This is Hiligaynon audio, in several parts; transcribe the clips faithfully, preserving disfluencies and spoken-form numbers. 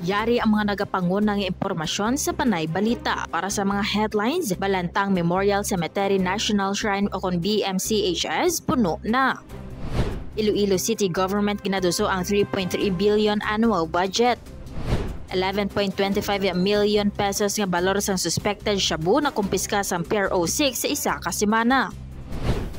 Yari ang mga nagapanguna nga impormasyon sa Panay Balita. Para sa mga headlines, Balantang Memorial Cemetery National Shrine o kon B M C H S, puno na. Iloilo City Government ginaduso ang three point three billion annual budget. Eleven point twenty five million pesos nga balor sang suspected shabu na kumpiska sang P R O six sa isa ka semana.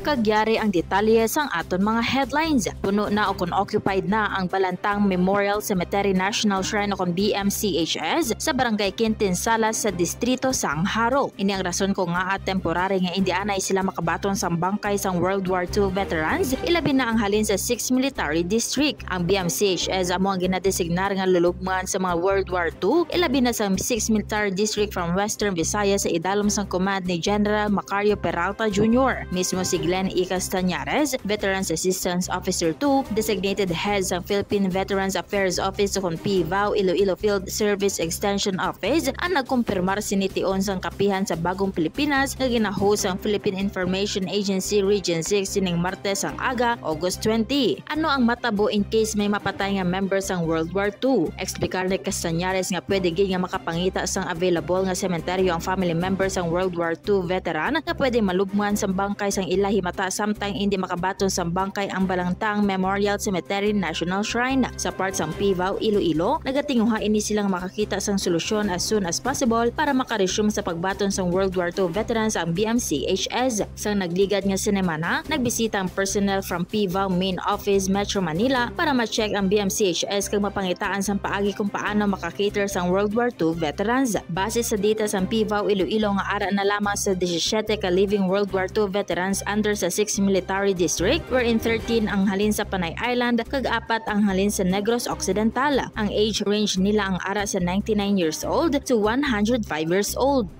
Kag yari ang detalye sang aton mga headlines. Puno na o kon occupied na ang Balantang Memorial Cemetery National Shrine o kon B M C H S sa Barangay Quintin Salas sa distrito sang Jaro. Ini ang rason kung ngaa temporary nga indi anay sila makabaton sang bangkay sang World War Two veterans, ilabi na ang halin sa Sixth Military District. Ang B M C H S amo ang ginadesignar nga lulubngan sa mga World War Two, ilabi na sa Sixth Military District from Western Visayas sa idalom sang command ni General Macario Peralta Junior. Mismo si Glenn E. Castañares, Veterans Assistance Officer two, designated head sang Philippine Veterans Affairs Office o kon PVAO Iloilo Field Service Extension Office, ang nagkumpirmar sini tion sang kapihan sa Bagong Pilipinas nga gina-host sang Philippine Information Agency Region six sining Martes sang aga, August twenty. Ano ang matabo in case may mapatay nga member sang World War Two? Eksplikar ni Castañares nga pwede gid nga makapangita sang available nga sementeryo ang family member sang World War Two veteran nga pwede malubngan sang bangkay sang ila himata samtang indi makabaton sang bangkay ang Balantang Memorial Cemetery National Shrine. Sa part sang PVAO Iloilo, nagatinguha ini sila nga makakita sang solusyon as soon as possible para makaresume sa pagbaton sang World War Two veterans ang B M C H S. Sang nagligad nga semana, nagbisita ang personnel from PVAO Main Office, Metro Manila, para ma-check ang B M C H S kag mapangitaan sang paagi kung paano maka-cater sang World War Two veterans. Base sa data sang PVAO Iloilo nga ara na lamang sa disisiete ka living World War Two veterans under sa Sixth Military District, wherein thirteen ang halin sa Panay Island kag apat ang halin sa Negros Occidental. Ang age range nila ang ara sa ninety-nine years old to one hundred five years old.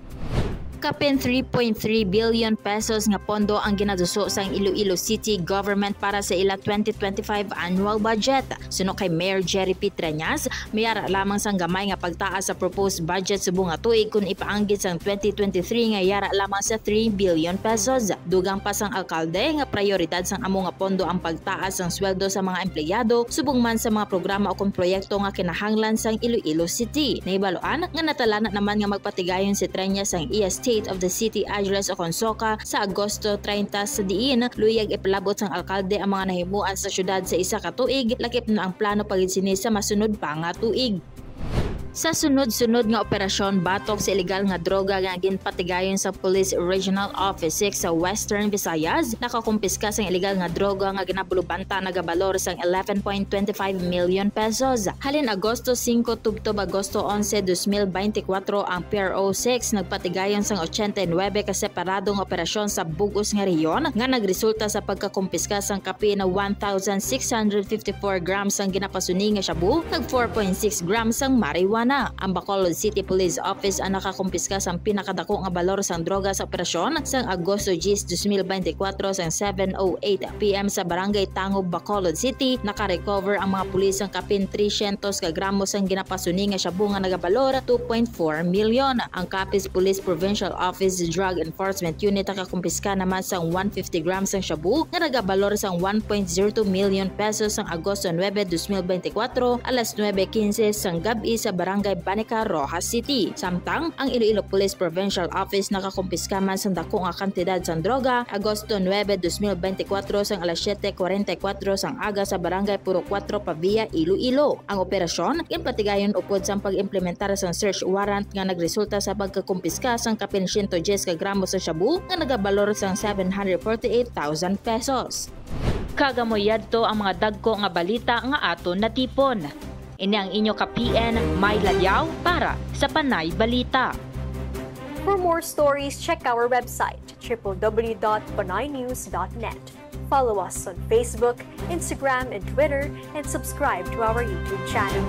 Kapin three point three billion pesos nga pondo ang ginaduso sang Iloilo City Government para sa ila twenty twenty-five annual budget. Suno kay Mayor Jerry P. Treñas, may ara lamang sang gamay nga pagtaas sa proposed budget subong nga tuig kon ipaanggid sang twenty twenty-three nga yara lamang sa three billion pesos. Dugang pa sang alkalde nga prayoridad sang amo nga pondo ang pagtaas sang sweldo sa mga empleyado subong man sa mga programa o kon proyekto nga kinahanglan sang Iloilo City. Nahibaluan nga natalana naman nga magpatigayon si Treñas sang iya State of the City Address o kon SOCA sa Agosto treinta, sa diin luyag ipalabot sang alkalde ang mga nahimuan sa syudad sa isa ka tuig, lakip na ang plano pa gid sini sa masunod pa nga tuig. Sa sunod-sunod nga operasyon batok sa ilegal nga droga nga ginpatigayon sa Police Regional Office six sa Western Visayas, nakakumpiska sang ilegal nga droga nga ginabulubanta nagabalor sang eleven point twenty five million pesos. Halin Agosto singko tubtob Agosto onse, dos mil beintikwatro, ang P R O six nagpatigayon sang ochenta y nuebe ka separado nga operasyon sa bug-os nga rehiyon nga nagresulta sa pagkakumpiska sang kapin na one thousand six hundred fifty-four grams sang ginapasuni nga shabu kag four point six grams sang marijuana. Ang Bacolod City Police Office ang nakakumpiska sang pinakadako nga balor sang droga sa operasyon sang Agosto diyes, dos mil beintikwatro, sang seven oh eight P M sa Barangay Tangob, Bacolod City. Nakarecover ang mga pulis sang kapin tresyentos ka gramo sang ginapasuni nga shabu nga nagabalor two point four milyon. Ang Capiz Police Provincial Office Drug Enforcement Unit nakakumpiska naman sang one fifty grams sang shabu nga nagabalor sang one point zero two million pesos sang Agosto nuebe, dos mil beintikwatro, alas nuebe quince sang gab-i sa Barangay Banica, Roxas City. Samtang ang Iloilo Police Provincial Office nakakumpiska man sang dako nga kantidad sang droga, Agosto nuebe, dos mil beintikwatro, sang alas siete cuarenta y cuatro sang aga sa Barangay Purok Kuwatro, Pavia, Iloilo. Ang operasyon ginpatigayon upod sang pag-implementar sang search warrant nga nagresulta sa pagkakumpiska sang kapin siyento diyes ka gramo sa shabu nga nagabalor sang seven hundred forty-eight thousand pesos. Kag amo yadto ang mga dagko nga balita nga aton natipon. Ini ang inyo ka P N, May Ladiao, para sa Panay Balita. For more stories, check our website, triple w dot panaynews dot net. Follow us on Facebook, Instagram, and Twitter, and subscribe to our YouTube channel.